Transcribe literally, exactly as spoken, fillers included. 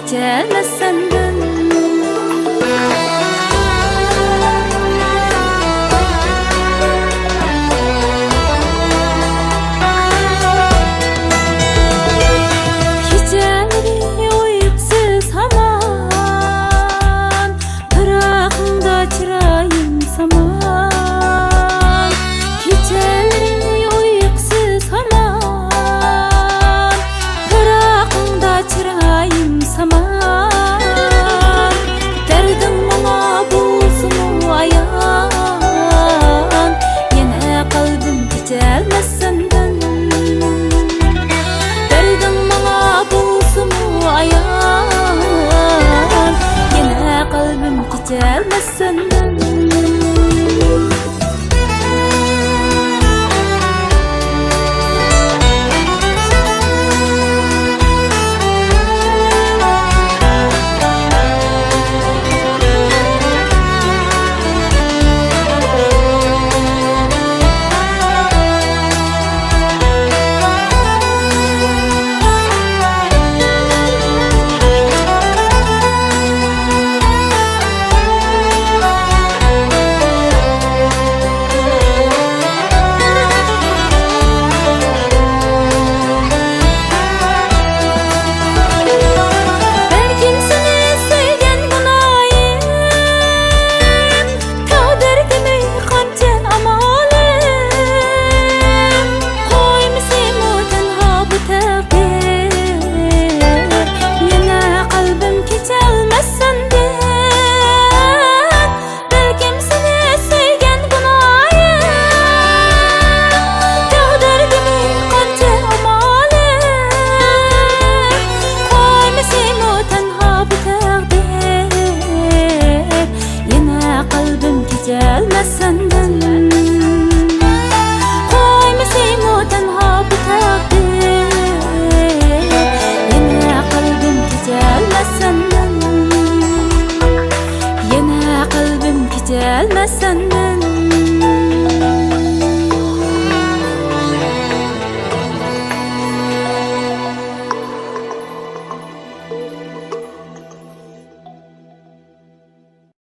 كېچەلمەس سەندىن. كېچەلىرى ئۇيقۇسىز ھامان، پىراقىڭدا چىرايىم سامان. كېچەلىرى ئۇيقۇسىز ھامان، پىراقىڭدا چىرايىم سامان. دەردىڭ ماڭا بولسىمۇ ئايان، يەنە قەلبىم كېچەلمەس سەندىن. دەردىڭ ماڭا بولسىمۇ ئايان، يەنە قەلبىم كېچەلمەس سەندىن. بەلكىم سېنى سۆيگەن گۇناھىم، تەقدىردىمۇ قانچە ئامالىم، قويمىسىمۇ تەنھا بۇ تەقدىر، يەنە قەلبىم كېچەلمەس سەندىن. بەلكىم سېنى سۆيگەن گۇناھىم، تەقدىردىمۇ قانچە ئامالىم، قويمىسىمۇ تەنھا بۇ تەقدىر، يەنە قەلبىم كېچەلمەس سەندىن. قويمىسىمۇ تەنھا بۇ تەقدىر، يەنە قەلبىم كېچەلمەس سەندىن. يەنە قەلبىم كېچەلمەس سەندىن.